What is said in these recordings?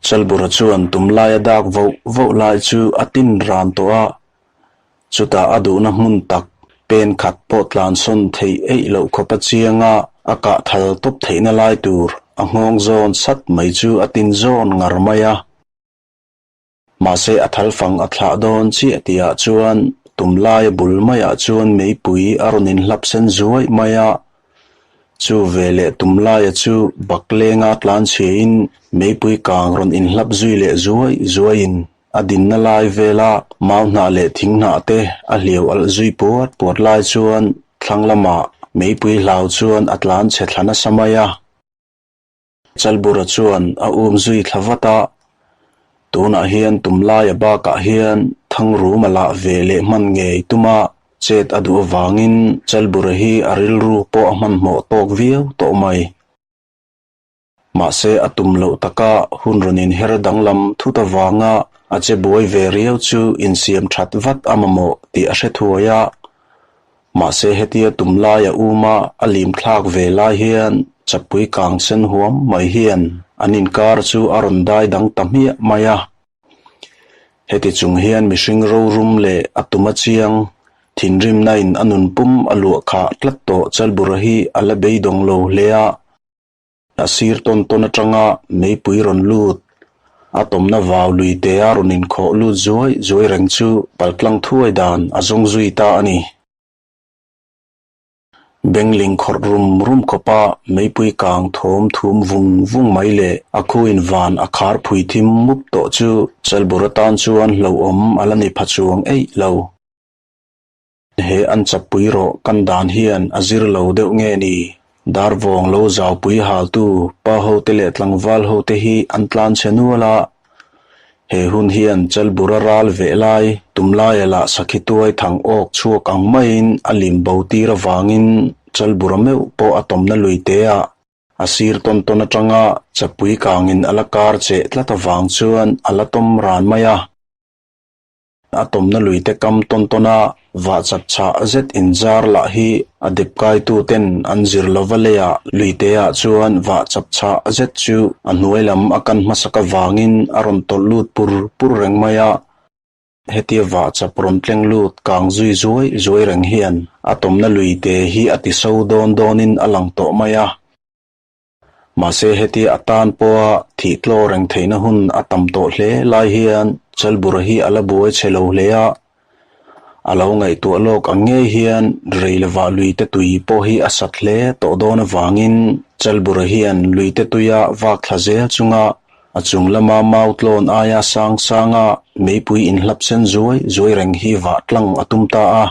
Chalbura chuan tumlaia dak voh voh lai chu a tin ran tawh a, chutah a duhna hmun tak pen khat pawh tlansawn theih eih loh khawp a chiang a, a kah thal tawp theihna lai tur a nghawng zawn sat mai chu a tin zawn ngar mai a. Mahse a thal fang a thlah dawn chiah tihah chuan tumlaia bul maiah chuan meipui a rawn inhlap sen zuai mai a. Chu veleh tumlaia chu baklenga tlanchhiain meipui kang rawn inhlap zui leh zuai zuaiin a dinna lai vela mau hnah leh thing hnah te a hliau alh zui puat puat lai chuan thlang lamah meipui hlau chuan a tlanchhe thla nasa mai a. Chalbura chuan a um zui thla vat a, tunah hian tumlaia bakah hian Thangruma lah ve leh hman ngei tuma chet a duh avangin Chalbura hi a rilru pawh a hmanhmawh tawk viau tawh mai. Mahse a tum loh taka hun rawn inher danglam thut avanga a che buai ve riau chu insiam that vat a mamawh tih a hre thuai a, Mahse hetia tum laia uma a lim thlak ve lai hian chapui kang sen huam mai hian an inkar chu a rawn dai dang ta hmiah mai a. Heti chung hian mihring rorum leh a tuma chiang thinrimna in a nun pum a luah khah tlat tawh Chalbura hi a la beidawng lo hle a. A sir tawn tawn atanga meipui rawn lut, a tawmna vau lui te a rawn inkhawh lut zuai zuai reng chu paltlang thuai dan a zawng zui ta a ni. Bengling khawrh rum rum khawpa meipui kang thawm thum vung vung mai leh a khuin van a khar phui thim mup tawh chu Chalbur atan chuan hlauhawm a la ni pha chuang eih lo. He an chapui rawh kan dan hian a zir lo deuh nge ni? Dar vawng lo zaupui haltu pa hote leh tlangval hote hi an tlan chhe nual a. He hun hian Chalbura ral veh lai tumlaia lah sakhi tuai thang awk chhuak ang maiin a lim bo tir avangin Chalbura meuh pawh a tawmna lui te ah a sir tawn tawn atanga chapui kangin a la kar cheh tlat avang chuan a la tawm ran mai a. A tawmna luite kam tawn tawn a, vah chap chhah zet inzar lah hi a dep kaitu ten an zir lova leiah luite ah chuan vah chap chhah zet chu a hnuai lam a kan hmasak avangin a rawn tawlh lut pur pur reng mai a. Hetia vah chap rawn tleng lut kang zui zuai zuai reng hian a tawmna luite hi a ti so dawn dawnin a lang tawh mai a. Mahse hetia a tan pawha thih tlaw reng theihna hun a tam tawh hle lai hian Chalbura hi a la buai chhe lo hle a, a lo ngaihtuah lawk ang ngei hian Reilova luite tui pawh hi a sat hle tawh dawn avangin Chalbura hian luite tuia vak thla zel chunga a chung lama mau tlawn aia sang sanga meipui inhlap sen zuai zuai reng hi vah tlang a tum ta a.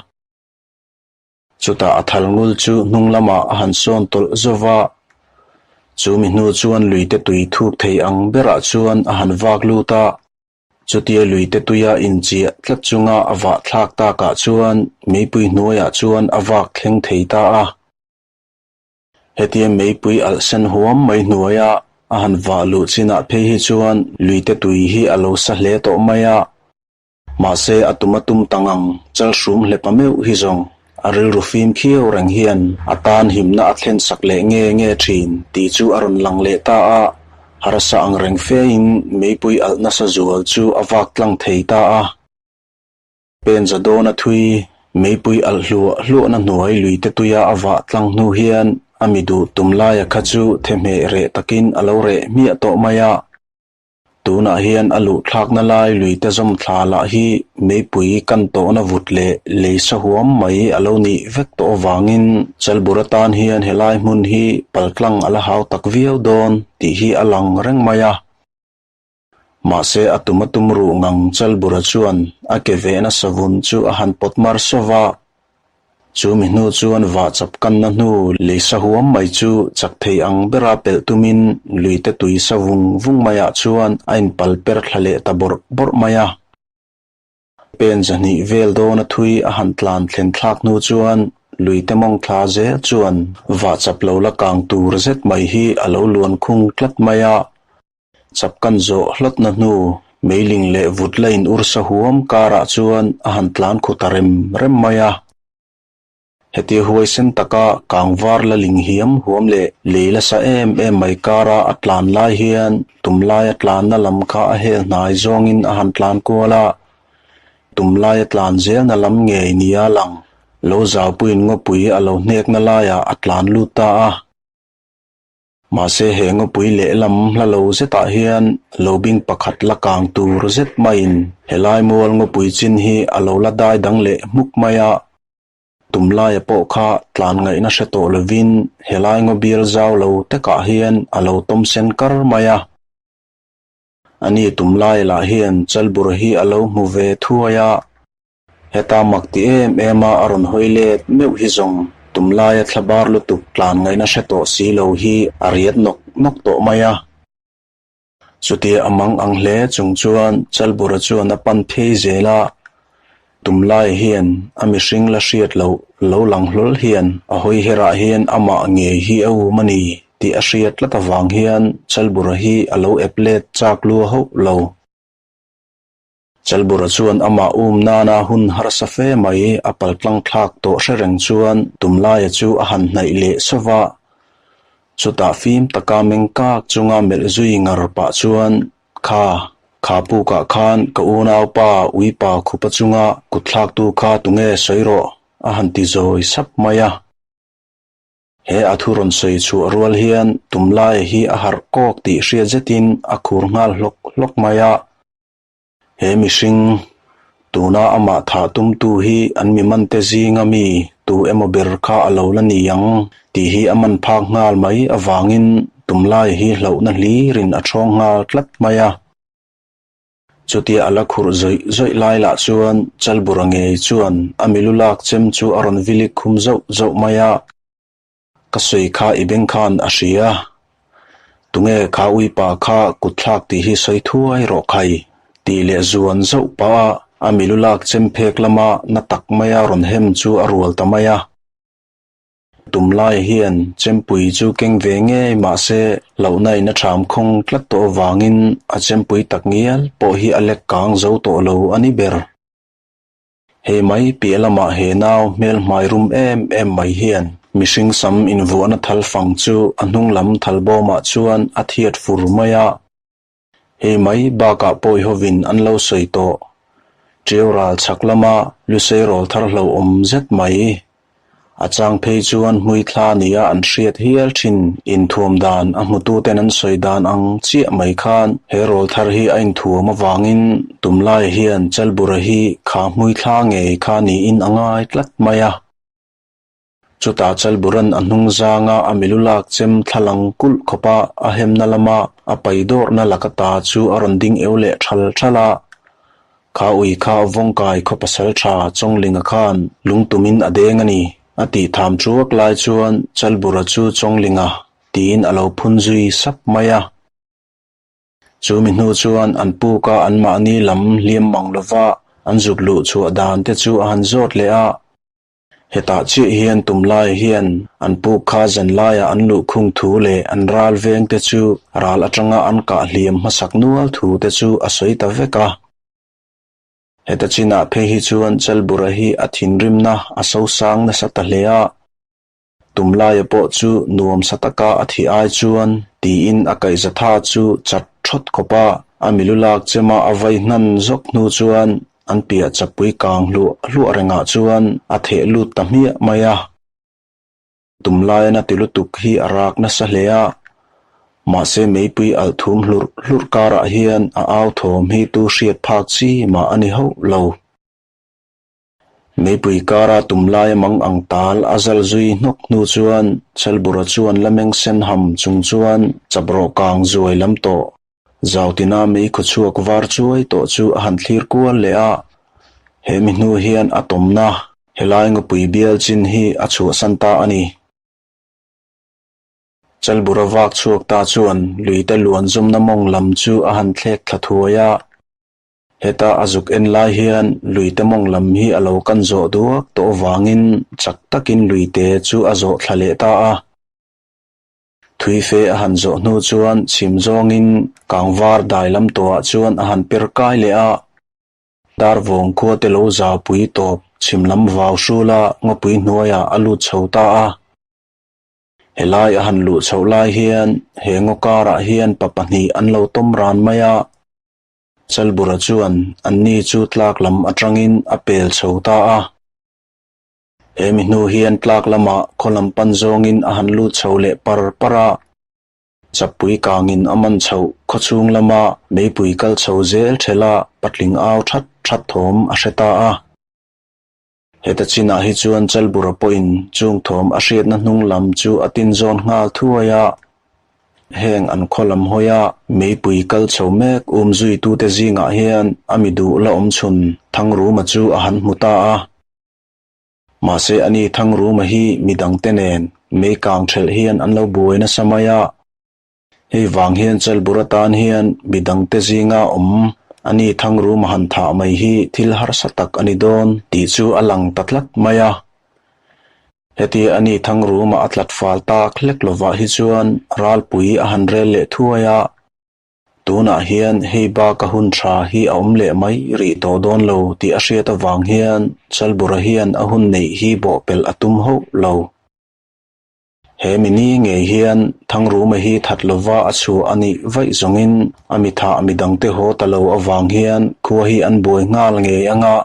Chutah a thal ngul chu hnung lamah a han sawn tawlh zauh a, chu mi hnu chuan luite tui thuk thei ang berah chuan a han vak lut a. Chutia luite tuia inchiah tlat chunga a vah thlak takah chuan meipui hnuaiah chuan a vak thleng thei ta a. Hetia meipui alh sen huam mai hnuaia a han vah luh chinah phei hi chuan luite tui hi a lo sa hle tawh mai a. Mahse a tum a tum ta ngang, chalhrum hlepa meuh hi zawng a rilru fim khiau reng hian a tan himna a thlen sak leh nge nge thin tih chu a rawn lang leh ta a, harsa ang reng fein meipui alh nasa zual chu a vak tlang thei ta a. Penza dawna thui, meipui alh hluah hluahna hnuai luite tuia a vah tlang hnu hian a mi duh tum laia kha chu thehmeh reh takin a lo reh hmiah tawh mai a. Tunah hian a luh thlakna lai luite zawm thla lah hi meipui kan tawhna vut leh lei sa huam mai a lo nih vek tawh avangin Chalbur atan hian helai hmun hi paltlang a la hau tak viau dawn tih hi a lang reng mai a. Mahse a tum a tum ruh ngang Chalbura chuan a ke vehna savun chu a han pawt mar sawv a. Chu mi hnu chuan vah chap kanna hnu lei sa huam mai chu chak thei ang bera pelh tumin luite tui sa vung vung maiah chuan a inpal per thla leh ta bawrh bawrh mai a. Pen zahnih vel dawna thui a han tlan thlen thlak hnu chuan luite mawng thla zel chuan vah chap lo la kang tur zet mai hi a lo luan khung tlat mai a. Chap kan zawh hlawtna hnu meiling leh vut la in ursa huam karah chuan a han tlan khu ta rem rem mai a. Hetia huaisen taka kangvar la ling hiam huam leh lei la sa em em mai kara a tlan lai hian tumlaia tlanna lam kha a hel hnai zawngin a han tlan kual a. Tumlaia tlan zelna lam ngei nia lang lo zaupuiin ngawpui a lo hnekna laiah a tlan lut ta a. Mahse he ngawpui lehlam hla lo zetah hian lo bing pakhat la kang tur zet maiin helai mual ngawpui chin hi a lo la dai dang leh hmuk mai a. Tumlaia pawh kha tlan ngaihna hre tawh lovin helai ngaw bial zau lo tekah hian a lo tawm sen kar mai a. Ani tumlaia lah hian Chalbura hi a lo hmu ve thuai a. Heta mak ti em em a a rawn hawi let meuh hi zawng tumlaia thla bar lutuk tlan ngaihna hre tawh si lo hi a riat nawk nawk tawh mai a. Chutia a mang ang hle chung chuan Chalbura chuan a pan phei zel a, tumlai hian a mihring la hriat loh lo lang hlawl hian a hawi herah hian amah ngei hi a um a ni tih a hriat tlat avang hian Chalbura hi a lo ep let chak lua hauh lo. Chalbura chuan amah um nana hun harsa fe mai a paltlang thlak tawh hre reng chuan tumlaia chu a han hnaih leh sawv a. Chutah fim taka meng kak chunga melh zui ngar pah chuan, Kha, kha pukah khan ka unaupa uipa khupa chunga kutthlaktu kha tunge sawi rawh a han ti zawi sap mai a. He a thu rawn sawi chhuah rual hian tumlaia hi a harh kawk tih hriat zetin a khur nghal hlawk hlawk mai a. He mihring, tuna amah thah tumtu hi an mi mante zinga mi tu emaw ber kha a lo la ni ang tih hi a man phak nghal mai avangin tumlaia hi hlauhna hlirin a ṭhawng nghal tlat mai a. Chutia a la khurh zawih zawih lai lah chuan Chalbura ngei chuan a milu lak chem chu a rawn vilik khum zauh zauh mai a. Ka sawi kha i beng khan a hria. Tunge kha uipa kha kutthlak tih hi sawi thuai rawh khai tih leh zuan zauh pah a a milu lak chem phek lama na tak maia rawn hem chu a rual ta mai a. Tumlai hian chempui chu keng ve ngei mahse hlauhna in a ṭham khawng tlat tawh avangin a chempui tak ngial pawh hi a lek kang zo tawh lo a ni ber. Hei mai piah lamah he nau hmel hmai rum em em mai hian mihring sam invuahna thal fang chu a hnung lam thal bawmah chuan a thiat fur mai a. Hei mai bakah pawi hovin an lo sawi tawh. Ṭiau ral chhak lama lusei rawl thar hlauhawm zet mai. A chang phei chuan hmui thla nia an hriat hial thin. Inthuam dan a hmututen an sawi dan ang chiah mai khan he rawl thar hi a inthuam avangin tumlai hian Chalbura hi kha hmui thla ngei kha niin a ngai tlat mai a. Chutah Chalburan a hnung zanga a milu lak chem thla lang kulh khawpa a hemna lama a pai dawrhna laka ta chu a rawn ding eu leh thal thal a. Kha ui kha vawngkai khaw pasal tha Chawnglinga khan lungtumin a deng a ni, a tih tham chuak lai chuan Chalbura chu Chawnglinga tiin a lo phun zui sap mai a. Chu mi hnu chuan an puka anmahni lam hliam mang lova an zuk luh chhuah dan te chu a han zawt leh a. Hetah chiah hian tum lai hian an puk kha zan laiah an luh khung thu leh an ral veng te chu ral atanga an kah hliam hmasak nual thu te chu a sawi ta vek a. Heta chinah phei hi chuan Chalbura hi a thinrimna a sosang nasa ta hle a. Tum laia pawh chu nuam sa taka a thih ai chuan tiin a kaihzatha chu chat thawt khawp a, a milu lak chema a vai hnan zawk hnu chuan an piah chapui kang hluah hluah rengah chuan a theh lut ta hmiah mai a. Tum laia na ti lutuk hi a rak nasa hle a, mahse meipui alh thum hlurh hlurh karah hian a au thawm hi tu hriat phak chi mah a ni hauh lo. Meipui kara tum laia mang ang tal a zal zui hnawk hnu chuan Chalbura chuan la meng sen ham chung chuan chaprawh kang zuai lam tawh Zautina mei khawchhuak var chuai tawh chu a han thlir kual leh a. He mi hnu hian a tawmna helai ngawpui bial chin hi a chhuahsan ta a ni. Chalbura vak chhuak ta chuan luite luan zawmna mawng lam chu a han thlek thla thuai a. Heta a zuk en lai hian luite mawng lam hi a lo kan zawh duak tawh avangin chak takin luite chu a zawh thla leh ta a. Thui fe a han zawh hnu chuan chhim zawngin kangvar dai lam tawhah chuan a han per kai leh a. Darvawng khua te lo zaupui tawp Chhim lam vau hrula ngawpui hnuaiah a lut chho ta a. Helai a han luh chhoh lai hian he ngaw karah hian pa pahnih an lo tawm ran mai a. Chalbura chuan anni chu tlak lam atangin a pel chho ta a. He mi hnu hian tlak lamah khaw lam pan zawngin a han lut chho leh par par a. Chappui kangin a man chhoh khawchhung lama meipui kal chho zel thela patling au that that thawm a hre ta a. Heta chinah hi chuan Chalbura pawhin chung thawm a hriatna hnung lam chu a tinzawn nghal thuai a. Heng an khaw lam hawia meipui kal chho mek um zuitute zingah hian a mi duh la awm chhun Thangruma chu a han hmu ta a. Mahse ani Thangruma hi midangte nen mei kang thelh hian an lo buai nasa mai a. Hei vang hian Chalbur atan hian midangte zinga awm ani Thangruma han thah mai hi thil harsa tak a ni dawn tih chu a lang ta tlat mai a. Heti a ni Thangruma a tlat fal tak hlek lovah hi chuan ralpui a han rel leh thuai a, tunah hian hei baka hun tha hi a awm leh mai rih tawh dawn lo tih a hriat avang hian Chalbura hian a hun neih hi bawhpelh a tum hauh lo. He mi ni ngei hian Thangruma hi that lova a chhuah a nih vaih zawngin a mi thah midangte haw ta lo avang hian khua hi an buai nghal ngei anga,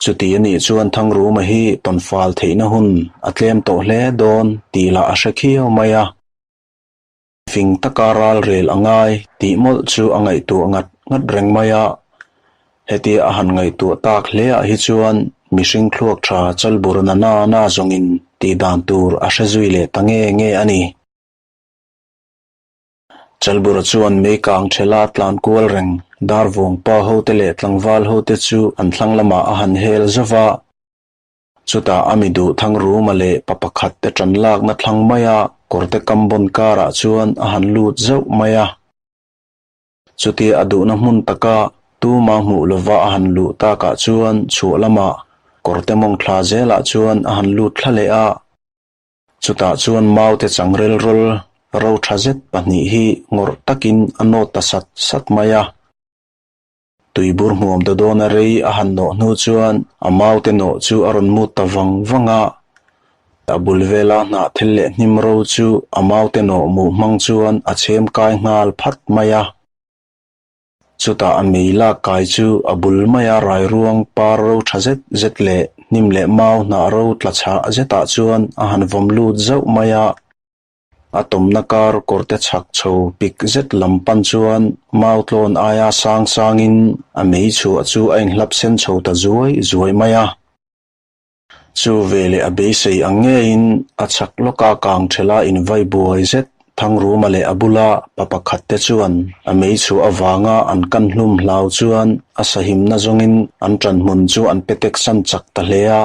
Chuti a nih chuan Thangruma hi tawnfal theihna hun a tlem tawh hle dawn tih lah a hre khiau mai a. Fing taka ral rel a ngai tih mawlh chu a ngaihtuah ngat ngat reng mai a. Hetia a han ngaihtuah tak hle ah hi chuan mihring thluak tha chalbur na na na zawngin tih dan tur a hre zui leh ta nge nge a ni. Chalbura chuan mei kang thela tlan kual reng Darvawng pa hote leh tlangval hote chu an thlang lamah a han hel zauh va. Chutah a mi duh Thangruma leh pa pakhat te tan lakna thlang maia kawrte kam bawn karah chuan a han lut zauh mai a. Chutia a duhna hmun taka tuma hmuh lova a han luh takah chuan chhuah lamah kawrte mawng thla zelah chuan a han lut thla leh a. Chutah chuan maute changrel rawl ro tha zet pahnih hi ngawrh takin a nawt ta sat sat mai a. Tuibur hmuam ta dawna rei a han nawh hnu chuan a maute nawh chu a rawn mut ta vang vang a. A bul vela hnah thil leh hnim ro chu a maute nawh muh hmang chuan a chhem kai nghal phat mai a. Chutah a mei lak kai chu a bul maia rairuang par ro tha zet zet leh hnim leh mau hnah ro tla chhah zetah chuan a han vawm lut zauh mai a. A tawmna kar kawrte chhak chho pik zet lam pan chuan mau tlawn aia sang sangin a mei chhuah chu a inhlap sen chho ta zuai zuai mai a. Chu veleh a beisei ang ngeiin a chhak lawka kang thela invai buai zet Thangruma leh a bula pa pakhat te chuan a mei chhuah avanga an kan hlum hlau chuan a sahimna zawngin an ṭanhmun chu an pe tek san chak ta hle a.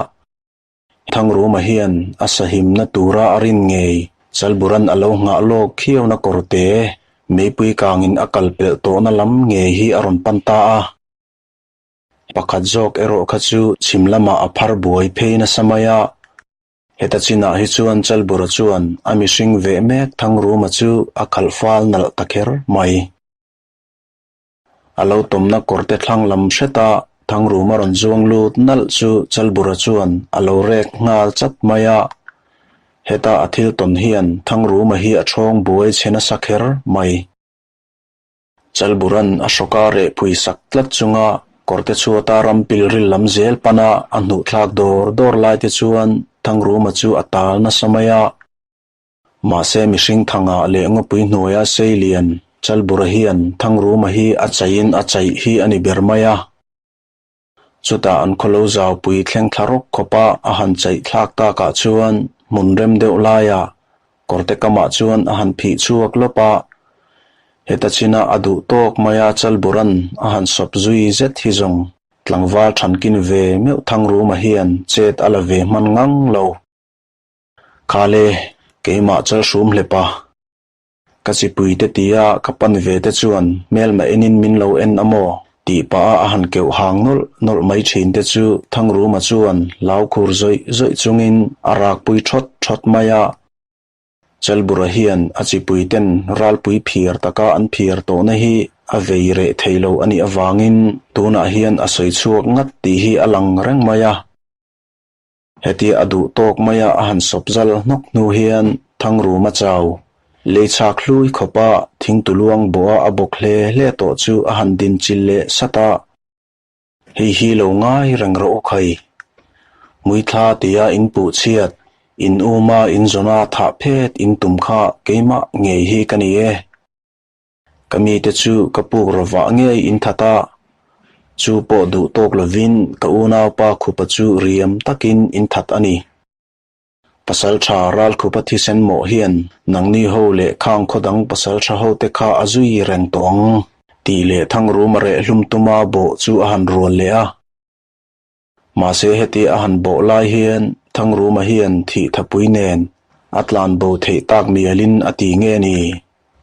Thangruma hian a sahimna tura a rin ngei Chalburan a lo nghah lawk khiauna kawrte meipui kangin a kal pelh tawhna lam ngei hi a rawn pan ta a. Pakhat zawk erawh kha chu chhim lamah a phar buai phei nasa mai a. Heta chinah hi chuan Chalbura chuan a mihring veh mek Thangruma chu a khalh fal nalh ta kher mai. A lo tawmna kawrte thlang lam hreta Thangruma rawn zuang lut nalh chu Chalbura chuan a lo rek nghal chat mai a. Heta a thil tawn hian Thangruma hi a ṭhawng buai chhe nasa kher mai. Chalburan a hrawka reh phui sak tlat chunga kawrte chhuata ram pilril lam zel pana a hnuh thlak dawr dawr lai te chuan Thangruma chu a tal nasa mai a. Mahse mihring thangah leh ngawpui hnuaia sei lian Chalbura hian Thangruma hi a chaihin a chaih hi a ni ber mai a. Chutah an khawlo zaupui thleng thla rawk khawpa a han chaih thlak takah chuan hmun rem deuh laiah kawrte kamah chuan a han phih chhuak lawp a. Heta china a duh tawk maia Chalburan a han sawp zui zet hi zawng tlangval thankin ve meuh Thangruma hian chet a la ve hman ngang lo. Khale, keimah Chalhrum hlepa. Ka chipui te tia ka pan ve te chuan hmelma enin min lo en a maw? tih pah a a han keuh hang nawlh nawlh mai thin te chu Thangruma chuan lau khur zawih zawih chungin a rakpui thawt thawt mai a. Chalbura hian a chipui ten ralpui phiar taka an phiar tawhna hi a vei reh thei lo a nih avangin tunah hian a sawi chhuak ngat tih hi a lang reng mai a. Hetia a duh tawk maia a han sawp zal hnawk hnu hian Thangruma chau lei chhak hlui khawpa thingtuluang bawha a bawk hle hle tawh chu a han din chil leh sat a. Hei hi lo ngai reng rawh u khai. Hmuithla tia in puh chhiat, in uma in zawna thah phet in tum kha keimah ngei hi ka ni e. Ka mite chu ka puk rawvah ngei in that a, chu pawh duh tawk lovin ka unaupa khupa chu riam takin in that a ni. Pasalṭha Ralkhupa thisen mawh hian nangni ho leh khang khaw dang pasalṭha hote kha a zui reng tawh ang, tih leh Thangruma reh hlum tuma bawh chu a han rual leh a. Mahse heti a han bawh lai hian Thangruma hian thih thapui nen a tlan bo theih tak mialin a ti nge ni?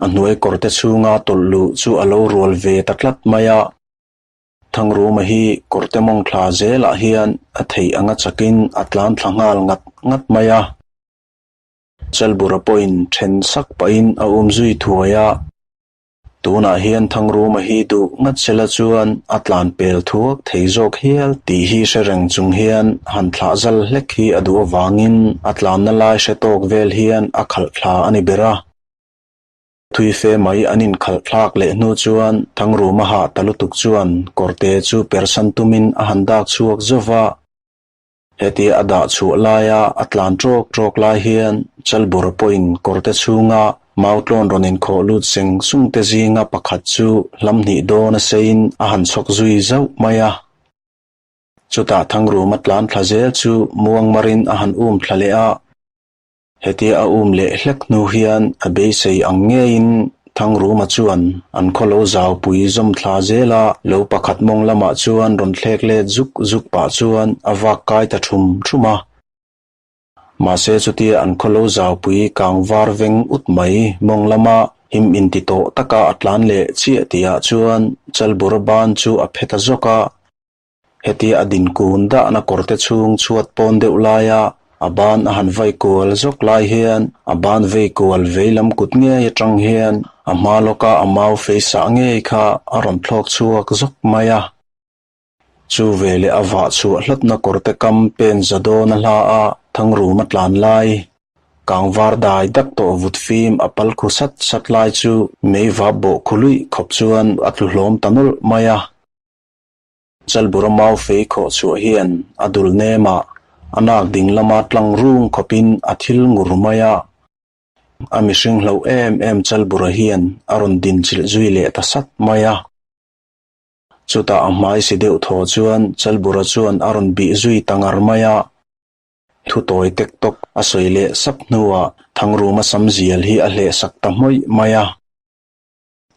A hnuai kawrte chhunga tawlh luh chu a lo rual ve ta tlat mai a. Thangruma hi kawrte mawng thla zelah hian a theih anga chakin a tlan thla nghal ngat ngat mai a. Chalbura pawhin then sak pahin a um zui thuai a. Tunah hian Thangruma hi duh ngat sela chuan a tlan pel thuak thei zawk hial tih hi hre reng chung hian han thlah zal hlek hi a duh avangin a tlanna lai hre tawk vel hian a khalh thla a ni ber a. Thui fe mai an inkhalh thlak leh hnu chuan Thangruma hah ta lutuk chuan kawrte chu persan tumin a han dak chhuak zauh va. Hetia a dah chhuah laia a tlan ṭawk ṭawk lai hian Chalbura pawhin kawrte chhunga mautlawn rawn inkhawh lut seng sung te zinga pakhat chu hlam hnih dawn a seiin a han chhawk zui zauh mai a. Chutah Thangruma tlan thla zel chu muang marin a han um thla leh a. Hetia a um leh hlek hnu hian a beisei ang ngeiin Thangruma chuan an khaw lo zaupui zawm thla zel a, lo pakhat mawng lamah chuan rawn thlek let zuk zuk pah chuan a vak kai ta thum thum a. Mahse chutia an khaw lo zaupui kang var veng ut mai mawng lama him inti tawh taka a tlan leh chiah tihah chuan Chalbura ban chu a phe ta zawk a. Hetia a din kun dahna kawrte chhung chhuat pawn deuh laia a ban a han vai kual zawk lai hian a ban vei kual vei lam kut ngei atang hian a hma lawka a mau fei sah ngei kha a rawn thlawk chhuak zawk mai a. Chu veleh a vah chhuah hlatna kawrte kam pen za dawn a hla a Thangruma tlan lai Kangvar dai dak tawh vut fim a pal khu sat sat lai chu mei vap bawh khu luih khawp chuan a tlu hlawm ta nawlh mai a. Chalbura mau fei khawh chhuah hian a dul nemah a nak ding lama tlang rung khawpin a thil ngur mai a. A mihring hloh em em Chalbura hian a rawn din chilh zui leh ta sat mai a. Chutah a hmai si deuh thaw chuan Chalbura chuan a rawn bih zui ta ngar mai a. Thu tawi tek tawk a sawi leh sap hnuah Thangruma sam zial hi a hleh sak ta hmawih mai a.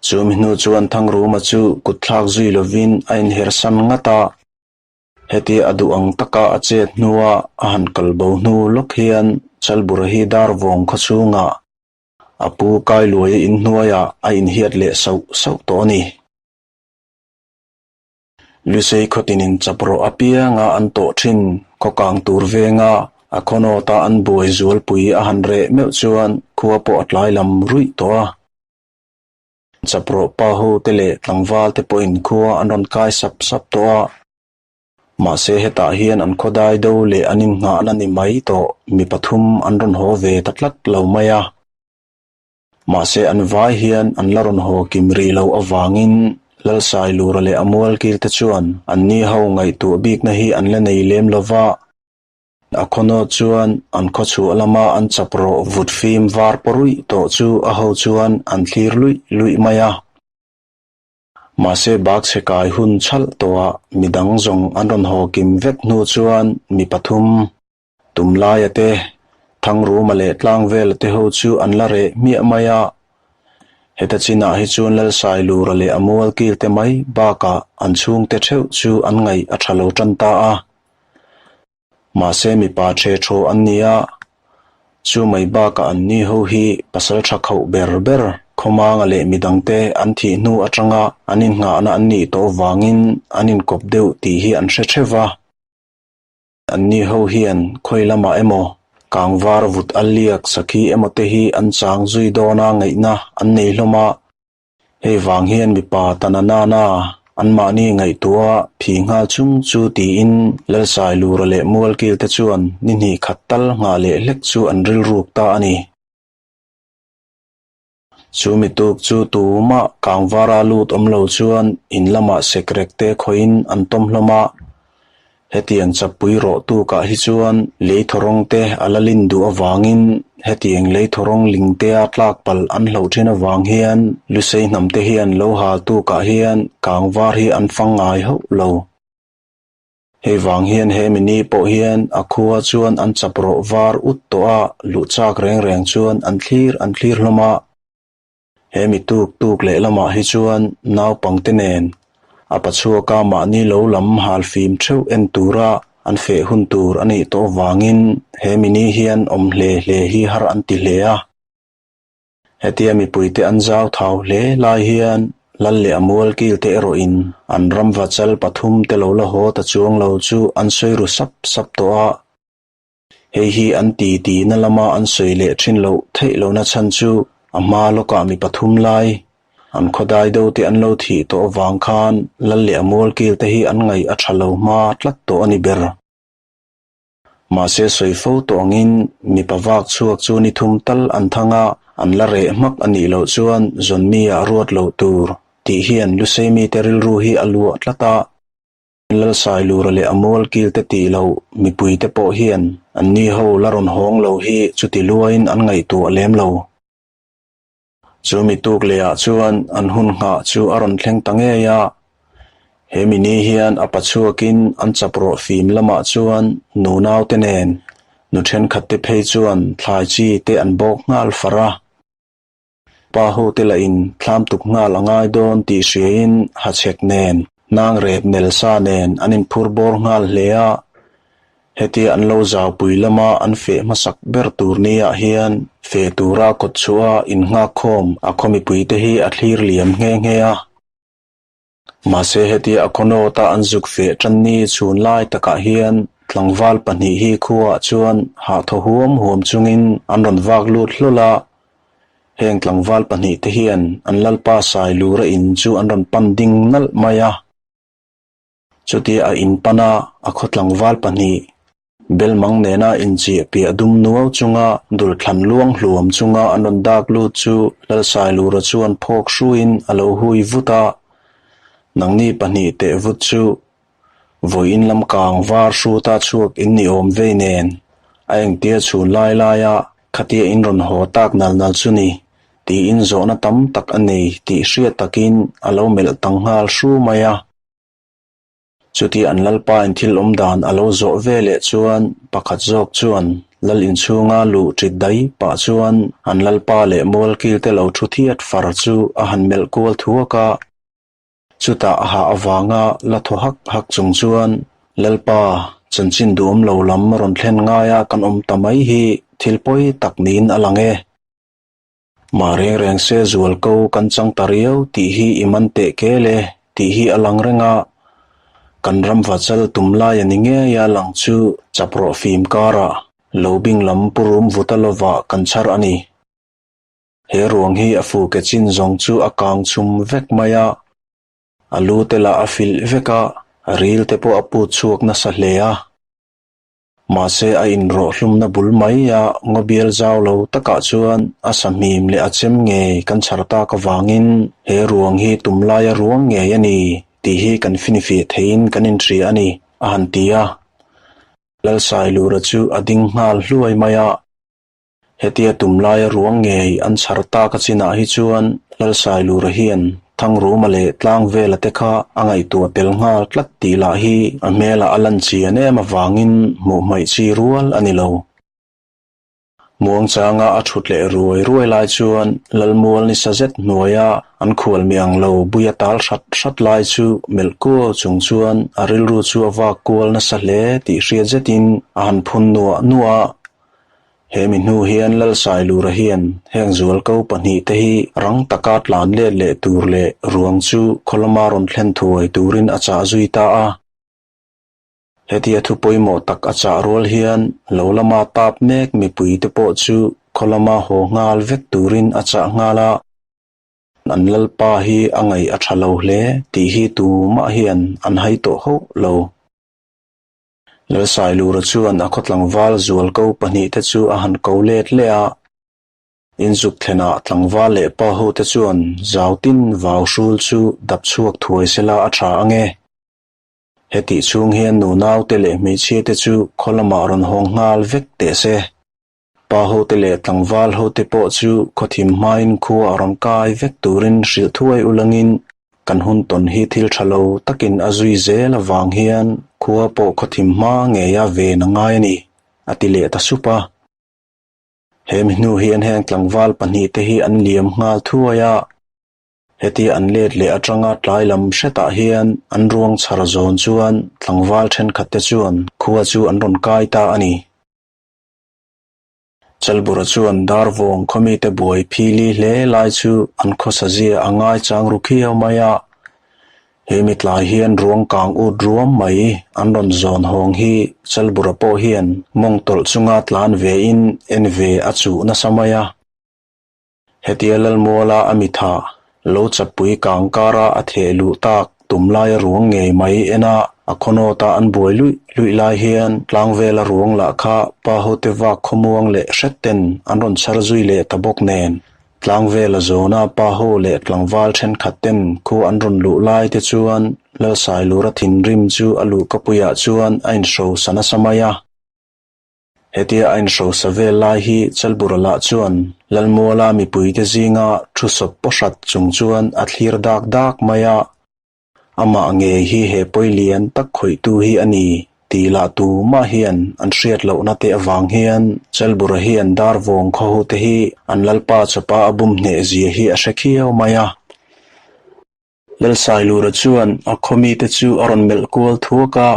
Chumi hnu chuan Thangruma chu kut thlak zui lovin a inhersan ngat a. Hetia a duh ang taka a chet hnua a han kal bo hnu lawk hian Chalbura hi dar vawng khaw chhungah a pu Kailuaia inhnuaiah a inhiat leh sauh sauh tawh a ni. Lusei khawtinin chap rawh apianga an tawh thin khaw kang tur venga a khawnawta an buai zualpui a han reh meuh chuan khua pawh a tlai lam ruih tawh a. Chaprawh pa ho te leh tlangval te pawhin khua an rawn kai sap sap tawh a. Mahse hetah hian an khawdai do leh an innghahna ni mai tawh mi pathum an rawn haw ve ta tlat lo mai a. Mahse an vai hian an la rawn haw kim rih loh avangin Lalsailura leh a mualkil te chuan anni ho ngaihtuah bikna hi an la nei lem lo va. A khawnawt chuan an khawchhuah lama an chap rawh vut fim var pawruih tawh chu a ho chuan an thlir luih luih mai a. Mahse bak chhe kai hun chhalh tawhah midang zawng an rawn haw kim vek hnu chuan mi pathum, Tumlaia te, Thangruma leh Tlangvela te ho chu an la reh hmiah mai a. Heta chinah hi chuan Lalsailura leh a mualkil te mai bakah an chhungte theuh chu an ngaih a tha lo tan ta a. Mahse mipa ṭhe ṭhaw an ni a, chu mai bakah an ni ho hi pasal ṭha khauh ber ber Khawmanga leh midangte an thih hnu aṭanga an innghahna an nih tawh vangin an inkawp deuh tih hi an hre ṭheuh va. An ni ho hian khawi lamah emaw kangvar vut a liak sakhi emaw te hi an chang zui dawna ngaihna an nei hlawm a, hei vang hian mipa tana nana. Anmahni ngaihtuah phi nghal chung chu tiin Lalsailura leh Mualkil te chuan ni hnih khat tal nghah leh hlek chu an rilruk ta a ni. Chu mi tuk chu tumah kangvara lut awm lo chuan in lamah sekrek te khawihin an tawm hlawm a. Hetiang chapui rawh tukah hi chuan lei thawrawng te a la lin duh avangin hetiang lei thawrawng ling tea tlak palh an hloh thin avang hian Lusei hnam te hian lo hal tukah hian kangvar hi an fang ngai hauh lo. Hei vang hian he mini pawh hian a khua chuan an chap rawh var ut tawh a, luh chak reng reng chuan an thlir an thlir hlawm a. He mi tuk tuk leh lamah hi chuan naupangte nen a pachhuaka mahni lo lam hal fim theuh en tura an feh hun tur a nih tawh vangin he mini hian awm hle hle hi har an ti hle a. Hetia mipuite an zau thau hle lai hian Lal leh a mualkil te erawhin an ramva chal pathum te lo la haw ta chuang lo chu an sawi ru sap sap tawh a. Hei hi an ti tihna lama an sawi leh thin loh theih lohna chhan chu a hma lawkah mi pathum lai an khawdai deuh te an lo thih tawh avang khan Lal leh a mualkil te hi an ngaih a tha lo hma tlat tawh a ni ber. Mahse sawi fo tawh angin mipa vak chhuak chu ni thum tal an thang a, an la reh hmak a nih loh chuan zawnmi ah ruat loh tur tih hian Lusei mite rilru hi a luah tlat a. Lalsailura leh a mualkil te tih loh mipui te pawh hian an ni ho la rawn hawng lo hi chuti luain an ngaihtuah lem lo. Chu mi tuk lehah chuan an hun nghah chu a rawn thleng ta ngei a. He mi ni hian a pachhuakin an chap rawh fim lamah chuan nunau te nen nu thenkhat te phei chuan thlai chi te an bawk nghal far a. Pa ho te lahin thlam tuk nghal a ngai dawn tih hriain hachhek nen, hnang rep nel sa nen an inphur bawr nghal hle a. Hetia an lo zaupui lama an feh hmasak ber tur niah hian feh tura kawt chhuah a innghakkhawm a khaw mipuite hi a thlir liam nghe nghe a. Mahse hetia a khaw nawta an zuk feh tan ni chhun lai takah hian tlangval pahnih hi khuaah chuan hah thaw huam huam chungin an rawn vak lut hlawl a. Heng tlangval pahnih te hian an lalpa sai lura in chu an rawn pan ding nalh mai a. Chutia a in pan a, a khaw tlangval pahnih Belmang nena inchiah piah dum nuau chunga dul thlan luang hluam chunga an rawn dak lut chu Lalsailura chuan phawk hruiin a lo hui vut a, Nangni pahnih teh vut chu vawiin lam kang var hruta chhuak in ni awm vei nen a engtia chhun lai laia khatia in rawn haw tak nal nal chu ni tiin zawhna tam tak a nei tih hriat takin a lo melh tang nghal hru mai a. Chuti an Lalpa in thil awm dan a lo zawh ve leh chuan pakhat zawk chuan Lal inchhunga luh ṭit dai pah chuan an Lalpa leh Mualkil te lo thu thiat far chu a han melh kual thuak a. Chutah a hah avanga la thaw hak hak chung chuan Lalpa chanchin duhawm lo lam rawn thlen ngaia kan awm ta mai hi thil pawi tak niin a lang e. Mah reng reng se zual ko kan chang ta riau tih hi i man teh kel e tih hi a lang reng a, kan ram vachal tum lai a ni ngei a lang chu chap rawh fim karah lo bing lam pu rum vuta lovah kan chhar a ni. He ruang hi a fu ke chin zawng chu a kang chhum vek mai a, a lu te lah a filh vek a, a ril te pawh a put chhuak nasa hle a. Mahse a inrawhhlumna bul mai a ngawbial zau lo takah chuan a sahmim leh a chem ngei kan chhar tak avangin he ruang hi tum laia ruang ngei a ni tih hi kan finfiah theiin kan inhria a ni, a han ti a. Lalsailura chu a ding nghal hluai mai a. Hetia tum laia ruang ngei an chhar tak a chinah hi chuan Lalsailura hian Thangruma leh Tlangvela te kha a ngaihtuah tel nghal tlat tih lah hi a hmelah a lan chian em avangin hmuh hmaih chi rual a ni lo. Muangchanga a thut leh ruai ruai lai chuan Lalmual ni sa zet hnuaia an khual mi ang lo buia tal hrat hrat lai chu melh kuau chung chuan a rilru chu a vak kual nasa hle tih hriat zetin a han phun nuah nuah a. He mi hnu hian Lalsailura hian heng zualko pahnih te hi rang taka tlan let leh tur leh ruang chu khaw lama rawn thlen thuai turin a chah zui ta a. Hetia thu pawimawh tak a chah rual hian lo lama tap mek mipui te pawh chu khaw lama haw nghal vek turin a chah nghal a. An lalpa hi a ngaih a tha lo hle tih hi tumah hian an hai tawh hauh lo. Lalsailura chuan a khaw tlangval zualko pahnihte chu a han ko let leh a. Inzuk thlenah tlangval leh pa hote chuan zau tin vau hrul chu dap chhuak thuai sela a tha ang e. Hetih chhung hian nunaute leh hmeichhiate chu khaw lamah rawn hawng nghal vek teh se. Pa hote leh tlangval hote pawh chu khawthim hmain khua a rawn kai vek turin hrilh thuai ulangin kan hun tawn hi thil tha lo takin a zui zel avang hian khua pawh khawthim hma ngeia ven a ngai a ni, a ti leh ta sup a. He mi hnu hian heng tlangval pahnihte hi an liam nghal thuai a, hetia an let leh atanga tlai lam hretah hian an ruang chhar zawn chuan tlangval thenkhatte chuan khua chu an rawn kai ta a ni. Chalbura chuan Darvawng khawmite buai phili hle lai chu an khawsa zia a ngaichang ru khiau mai a. He mi tlai hian ruang kang ut ruam mai an rawn zawn hawng hi Chalbura pawh hian mawng tawlh chunga tlan ve in en ve a chuh nasa mai a. Hetia Lalmuala a mitha lo chapui kang kara a theh luh tak tum laia ruang ngei mai en a, a khawnawta an buai luih luih lai hian tlangvela ruang lah kha pa hote vak khawmuang leh hret ten an rawn chhar zui leh ta bawk nen. Tlangvela zawna pa ho leh tlangval thenkhat ten khu an rawn luh lai te chuan Lalsailura thinrim chu a luhkapuiah chuan a inhrosa nasa mai a. Hetia a inhrosa vel lai hi Chalbura lah chuan Lalmuala mipuite zinga thu sawp paw hrat chung chuan a thlir dak dak mai a, amah ngei hi he pawi lian tak khawihtu hi a ni tih lah tumah hian an hriat lohna te avang hian Chalbura hian Darvawng khawhute hi an Lalpa chawpa a bum hneh zia hi a hre khiau mai a. Lalsailura chuan a khaw mite chu a rawn melh kual thuak a,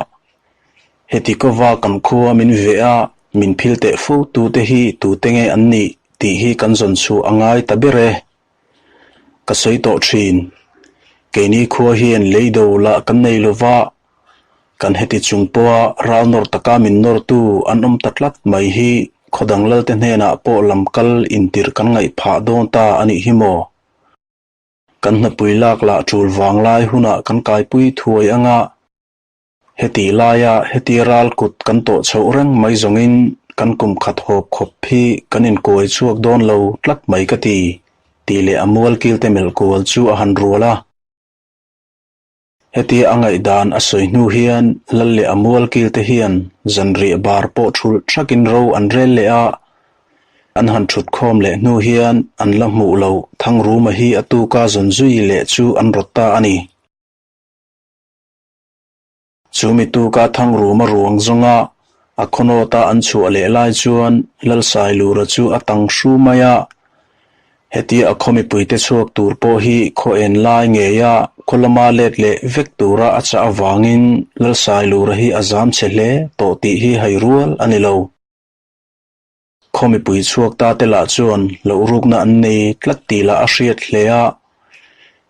Heti kawva kan khua min veh a, min phil teh fo tute hi tute nge an nih tih hi kan zawn chhuah a ngai ta ber e. Ka sawi tawh thin. Keini khua hian lei do lah kan nei lo va, kan heti chung pawha ral nawr taka min nawrtu an awm ta tlat mai hi khaw dang lalte hnenah pawh lam kal intirh kan ngaih phah dawn ta a nih hi maw? Kan hnapui lak lah tul vang lai hunah kan kaipui thuai anga heti laia heti ral kut kan tawh chhoh reng mai zawngin kan kum khat hawp khawp hi kan inkuai chhuak dawn lo tlat mai ka ti, tih leh a mual kilte melh kual chu a han rual a. Hetia a ngaihdan a sawi hnu hian Lal leh a mual kilte hian zanriah bar pawh thulh thakin ro an rel leh a, an han thut khawm leh hnu hian an la hmuh loh Thangruma hi a tuka zawn zui leh chu an rawt ta a ni. Chu mi tuka Thangruma ruang zawnga a khawnawta an chhuah leh lai chuan Lalsailura chu a tang hru mai a, Hetia a khaw mipuite chhuak tur pawh hi khaw en lai ngeia khaw lama let leh vek tura a chah avangin Lalsailura hi a zam chhe hle tawh tih hi hai rual a ni lo. Khaw mipui chhuak ta te lah chuan loh rukna an nei tlat tih lah a hriat hle a,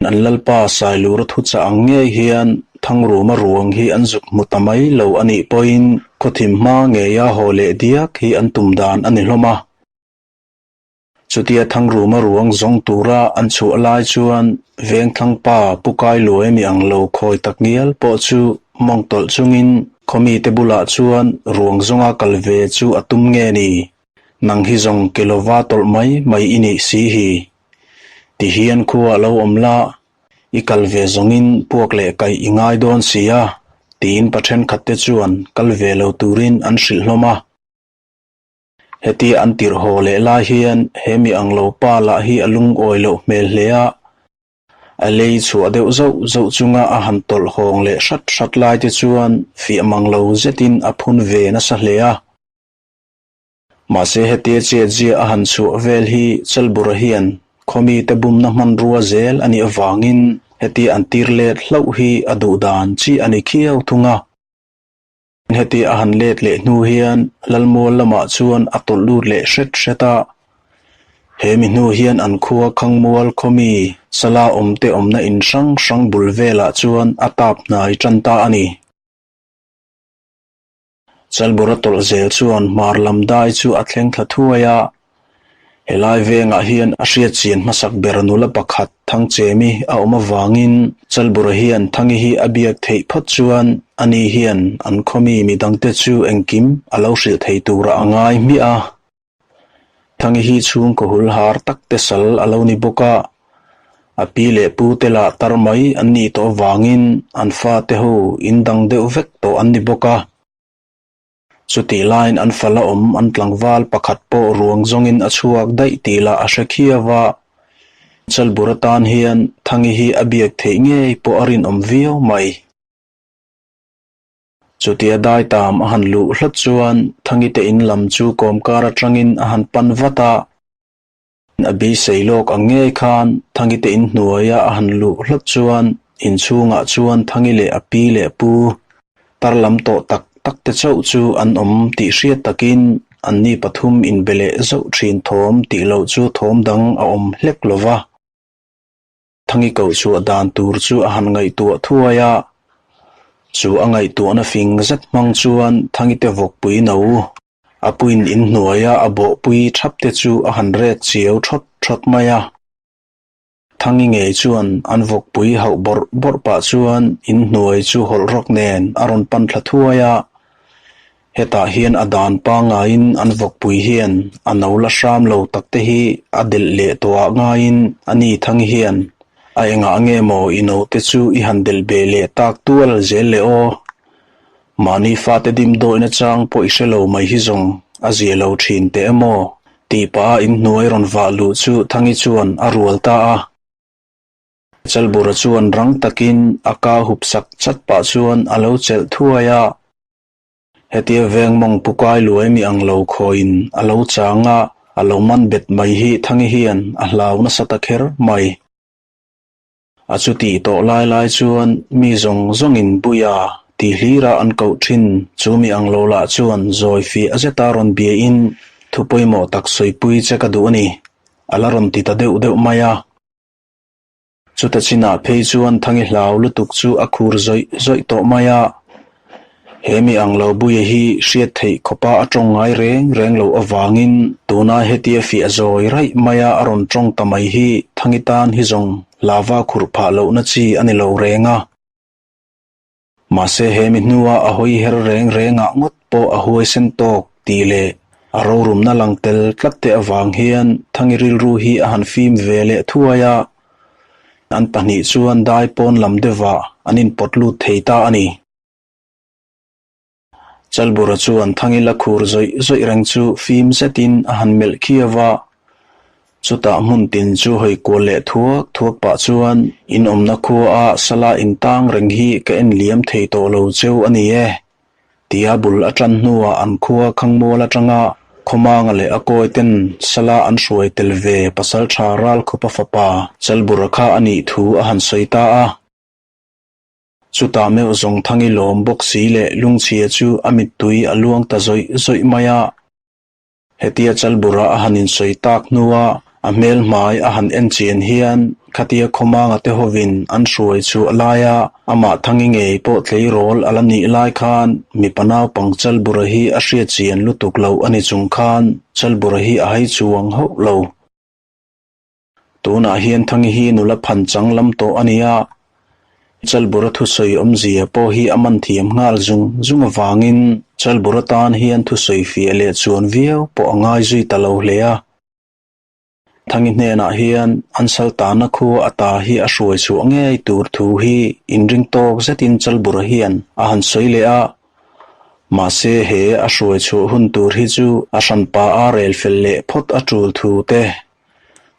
an Lalpa Sailura thuchah ang ngei hian Thangruma ruang hi an zuk hmu ta mai lo a nih pawhin khawthim hma ngeia haw leh diak hi an tum dan a ni hlawm a. Chutia Thangruma ruang zawng tura an chhuah lai chuan Vengthlangpa Pu Kailuai mi ang lo khawi tak ngial pawh chu mawng tawlh chungin khaw mite bulah chuan ruang zawnga kal ve chu a tum nge ni? Nang hi zawng ke lova tawlh mai mai i nih si hi. Ti hian khua lo awm la, i kal ve zawngin puak leh kaih i ngai dawn si a, tiin pa thenkhatte chuan kal ve lo turin an hrilh hlawm a. Hetia an tirh haw leh lai hian he mi ang lo pa lah hi a lungawi loh hmel hle a, a lei chhuah deuh zauh zauh chunga a han tawlh hawng leh hrat hrat lai te chuan fiah mang lo zetin a phun ve nasa hle a. Mahse hetia chiatzia a han chhuah vel hi Chalbura hian khawmite bumna hmanrua zel a nih avangin hetia an tir let hlauh hi a duh dan chi a ni khiau thung a. Heti a han let leh hnu hian Lalmual lamah chuan a tawlh lut leh hret hret a. He mi hnu hian an khua Khangmual khawmi Sala awmte awmna in hrang hrang bul velah chuan a tap hnai tan ta a ni. Chalbura tawlh zel chuan hmar lam dai chu a thleng thla thuai a. Helai vengah hian a hriat chian hmasak ber nula pakhat Thangchemi a awm avangin Chalbura hian Thangi hi a biak theih phawt chuan ani hian an khawmi midangte chu engkim a lo hrilh thei turah a ngai hmiah a. Thangi hi chhungkaw hul har tak te sal a lo ni bawk a, a pi leh pu te lah tar mai an nih tawh avangin an fate ho in dang deuh vek tawh an ni bawk a. Chutih laiin an fa la awm an tlangval pakhat pawh ruang zawngin a chhuak daih tih lah a hre khiau a. Chalbur atan hian Thangi hi a biak theih ngei pawh a rinawm viau mai. Chutia daitam a han luh hlat chuan Thangite in lam chu kawmkar atangin a han pan vat a. A beisei lawk ang ngei khan Thangite in hnuaia a han luh hlat chuan inchhungah chuan Thangi leh a pi leh pu tar lam tawh tak tak te chauh chu an awm tih hriat takin anni pathum inbe leh zauh thin thawm tih loh chu thawm dang a awm hlek lo va. Thangi koh chhuah dan tur chu a han ngaihtuah thuai a, chu a ngaihtuahna fing zet hmang chuan Thangite vawkpui no a puin inhnuaia a bawhpui thap te chu a han rek chiau thawt thawt mai a. Thangi ngei chuan an vawkpui hauh bawrh bawrh pah chuan inhnuai chu hawlh rawk nen a rawn pan thla thuai a. Hetah hian a dan pangaiin an vawkpui hian a no la hram lo tak te hi a delh leh tawhah ngaiin a ni Thangi hian a engah nge maw i no te chu i han delh beh leh tak tual zel le aw. Mahni fate dimdawihna chang pawh i hre lo mai hi zawng a zia lo thin teh emaw tih pah a inhnuai rawn vah luh chu Thangi chuan a rual ta a. Chalbura chuan rang takin a ka hup sak chat pah chuan a lo chelh thuai a. Hetia veng mawng pu kai luai mi ang lo khawiin a lo chang a, a lo man bet mai hi Thangi hian a hlau nasa ta kher mai. A chutih tawh lai lai chuan mi zawng zawngin Buia tih hlira an koh thin chu mi ang lo lah chuan zawi fiah zeta rawn biain thu pawimawh tak sawipui che ka duh a ni, a la rawn ti ta deuh deuh mai a. Chuta chinah phei chuan Thangi hlau lutuk chu a khur zawih zawih tawh mai a. He mi ang lo Buia hi hriat theih khawpa a tawng ngai reng reng loh avangin tuna hetia fiah zawi raih maia a rawn tawng ta mai hi Thangi tan hi zawng lava khurh phah lohna chi a ni lo reng a. Mahse he mi hnua a hawi her reng rengah ngawt pawh a huaisen tawk tih leh a rorumna lang tel tlat te avang hian Thangi rilru hi a han fim ve leh thuai a, an pahnih chuan dai pawn lam deuhah an inpawt lut thei ta a ni. Chalbura chuan Thangi la khur zawih zawih reng chu fim zetin a han melh khiau a, chutah hmun tin chu hawi kual leh thuak thuak pah chuan in awmna khua a sala intang reng hi ka en liam thei tawh lo cheu a ni e tia bul a tan hnuah an khua Khangmual atanga Khawmanga leh a kawi ten sala an hruai tel ve pasaltha Ralkhupa fapa Chalbura kha a nih thu a han sawi ta a. Chutah meuh zawng Thangi lawm bawk si leh lungchhia chu a mittui a luang ta zawih zawih mai a. Hetia Chalbura a han insawi tak hnua a hmel hmai a han en chian hian khatia Khawmanga te hovin an hruai chu a lai a, amah Thangi ngei pawh tleirawl a la nih lai khan mipa naupang Chalbura hi a hriat chian lutuk loh a ni chung khan Chalbura hi a hai chuang hauh lo. Tunah hian Thangi hi nula phan chang lam tawh a ni a, Chalbura thusawi awmzia pawh hi a man thiam nghal zung zung avangin Chalbura tan hian thusawi fiah leh chuan viau pawh a ngai zui ta lo hle a. Thangi hnenah hian an saltana khua a ta hi a hruai chhuah ngei tur thu hi inring tawk zetin Chalbura hian a han sawi leh a, mahse he a hruai chhuah hun tur hi chu a hranpa a rel fel leh phawt a tul thu te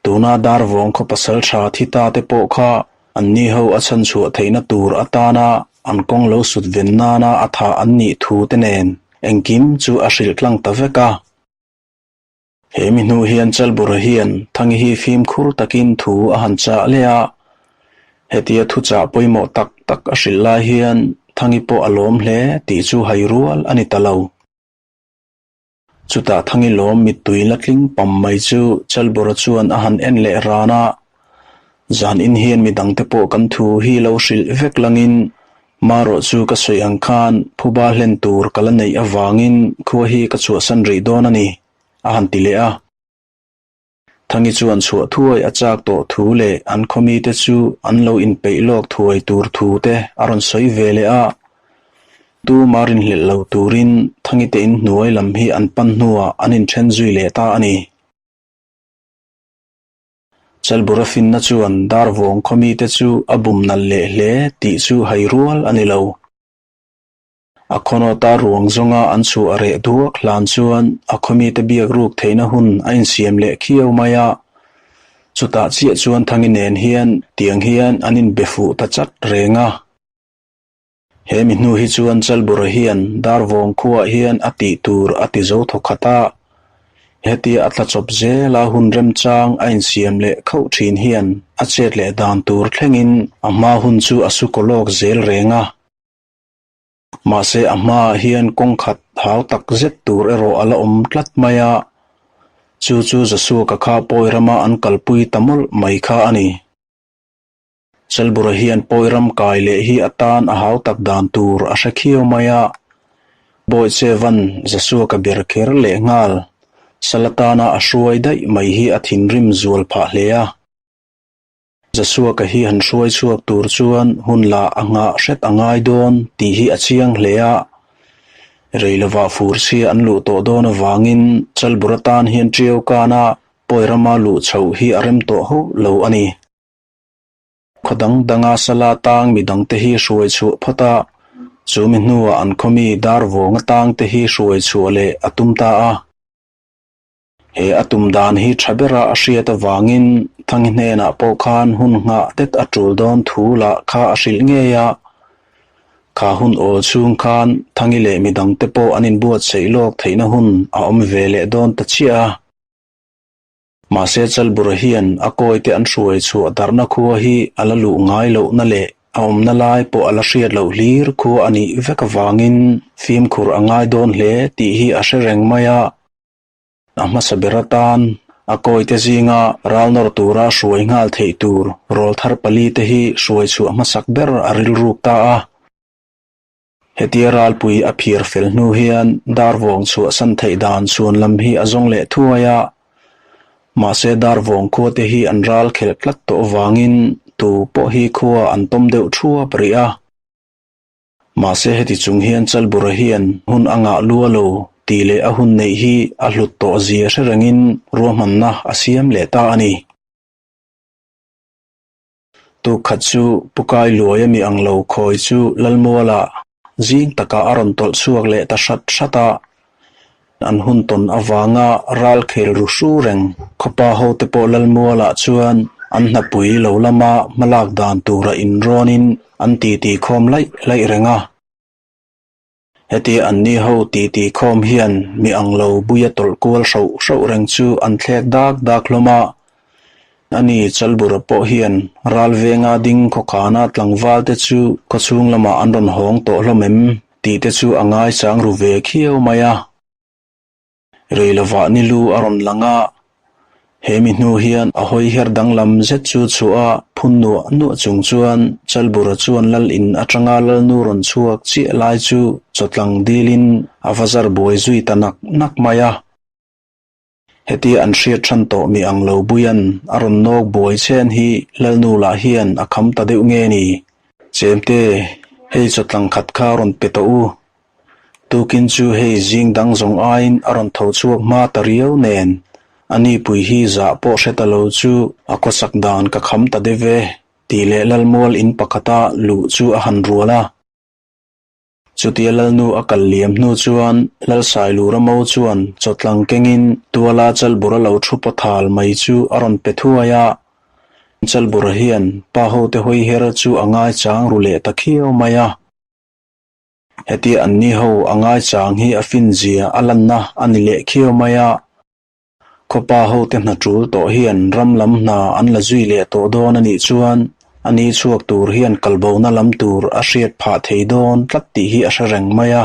Tuna Darvawng khaw pasal tha thi ta te pawh kha anni ho a chhanchhuah theihna tur atana an kawng lo sut ven nana a thah an nih thu te nen engkim chu a hrilh tlang ta vek a. He mi hnu hian Chalbura hian Thangi hi fimkhur takin thu a han chah leh a, hetia thuchah pawimawh tak tak a hrilh lai hian Thangi pawh a lawm hle tih chu hai rual a ni ta lo. Chutah Thangi lawm mittui la tling pam mai chu Chalbura chuan a han en leh ran a, Zan in hian midangte pawh kan thu hi lo hrilh vek langin marawh chu ka sawi ang khan phuba hlen tur ka la neih avangin khua hi ka chhuahsan rih dawn a ni, a han ti leh a. Thangi chuan chhuah thuai a chak tawh thu leh an khaw mite chu an lo inpeih lawk thuai tur thu te a rawn sawi ve leh a. Tuma rinhlelh lo turin Thangi te inhnuai lam hi an pan hnuah an inthen zui leh ta a ni. Chalbura finna chuan Darvawng khaw mite chu a bum nalh leh hle tih chu hai rual a ni lo. A khawnawta ruang zawnga an chhuah a reh duak hlan chuan a khawmite biak ruk theihna hun a insiam leh khiau mai a. Chutah chiah chuan Thangi nen hian tiang hian an inbe fuh ta chat reng a. He mi hnu hi chuan Chalbura hian Darvawng khuaah hian a tih tur a ti zo thawkhat a. Hetia a tla chawp zela hun remchang a insiam leh khauh thin hian a chet leh dan tur thlengin a hma hun chu a su kaw lawk zel reng a. Mahse a hmaah hian kawng khat hau tak zet tur erawh a la awm tlat mai a, chu chu Joshua-ka kha pawi rama an kalpui ta mawlh mai kha a ni. Chalbura hian pawi ram kai leh hi atan a hau tak dan tur a hre khiau mai a, Bawichevan Joshua-ka ber kher leh nghal sal atana a hruai daih mai hi a thinrim zual phah hle a. Joshua-ka hi han hruai chhuak tur chuan hun lah a nghah hret a ngai dawn tih hi a chiang hle a. Rei lovah fur chhia an luh tawh dawn avangin Chalbur atan hian Ṭiau kana pawi rama luh chhoh hi a rem tawh hauh lo a ni. Khaw dang danga sala tang mi dangte hi hruai chhuah phawt a, chu mi hnuah an khaw mi dar vawng atangte hi hruai chhuah leh a tum ta a. He a tum dan hi tha bera a hriat avangin Thangi hnenah pawh khan hun nghah tet a tul dawn thu lah kha a hrilh ngei a. Kha hun awl chhung khan Thangi leh midangte pawh an inbuatsaih lawk theihna hun a awm ve leh dawn ta chiah a. Mahse Chalbura hian a kawite an hruai chhuah darhna khua hi a la luh ngai lohna leh a awmna lai pawh a la hriat loh hlir khua a nih vek avangin fimkhur a ngai dawn hle tih hi a hre reng mai a. A hmasa ber atan a kawite zinga ral nawr tura hruai nghal theih tur rawlthar palite hi hruai chhuah hmasak ber a rilruk ta a. Hetia ralpui a phir fel hnu hian Darvawng chhuahsan theih dan chhuan lam hi a zawng leh thuai a. Mahse Darvawng khuate hi an ral khelh tlat tawh avangin tu pawh hi khua an tawm deuh thuap rih a. Mahse heti chung hian Chalbura hian hun a ngah lua lo tih leh a hun neih hi a hlut tawh zia hre rengin ruahmanna a siam leh ta a ni. Tukkhat chu Pukai luai ami ang lo khawi chu Lalmuala zing takah a rawn tawlh chhuak leh ta hrat hrat a. An hun tawn avanga ral khel ru hru reng khawpa hote pawh Lalmuala chuan an hnapui lo lama hmalak dan tura inrawnin an titi khawm laih laih reng a. Heti anni ho titi khawm hian mi ang lo buia tawlh kual hroh hroh reng chu an thlek dak dak hlawm a. Ani Chalbura pawh hian ral venga ding khawkhana tlangval te chu khawchhung lamah an rawn hawng tawh hlawm em tih te chu a ngaichang ru ve khiau mai a. Rei lovah ni lu a rawn lang a, he mi hnu hian a hawi her danglam zet chu chhuah a phun nuah nuah chung chuan Chalbura chuan lal in atanga lalnu rawn chhuak chiah lai chu chawtlang dilin a va zar buai zui ta nak nak mai a. Hetia an hriat than tawh mi ang lo Buian a rawn nawk buai chen hi lalnu lah hian a kham ta deuh nge ni? Chemte, hei chawtlang khat kha rawn pe tawh u. Tukin chu hei zing dang zawng aiin a rawn tho chhuak hma ta riau nen, a nipui hi zah pawh hre ta lo chu a khawsak dan ka kham ta deuh e, tih leh Lalmual in pakhata luh chu a han rual a. Chutia Lalnu a kal liam hnu chuan Lalsailura mo chuan chawtlang kengin tuala Chalbura lo thu pawthal mai chu a rawn pe thuai a. Chalbura hian pa hote hawi her chu a ngaichang ru leh ta khiau mai a. Hetia anni ho a ngaichang hi a finzia a lanna a ni leh khiau mai a. Khawpa hote hna tul tawh hian ram lam hna an la zui leh tawh dawn a nih chuan a ni chhuak tur hian kalbona lam tur a hriat phah thei dawn tlat tih hi a hre reng mai a.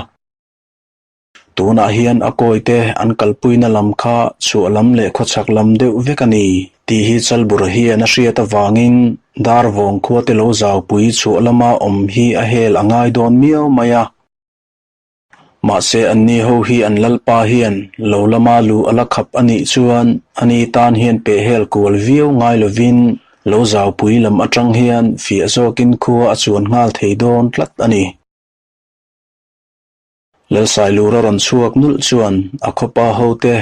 Tunah hian a kawite an kalpuina lam kha chhuah lam leh khawchhak lam deuh vek a ni tih hi Chalbura hian a hriat avangin Darvawng khuate lo zaupui chhuah lama awm hi a hel a ngai dawn miau mai a. Mahse anni ho hi an lalpa hian lo lama luh a la khap a nih chuan ani tan hian pehhel kual viau ngai lovin lo zaupui lam atang hian fiah zawkin khua a chuan nghal thei dawn tlat a ni. Lalsailura rawn chhuak nulh chuan a khawpa hote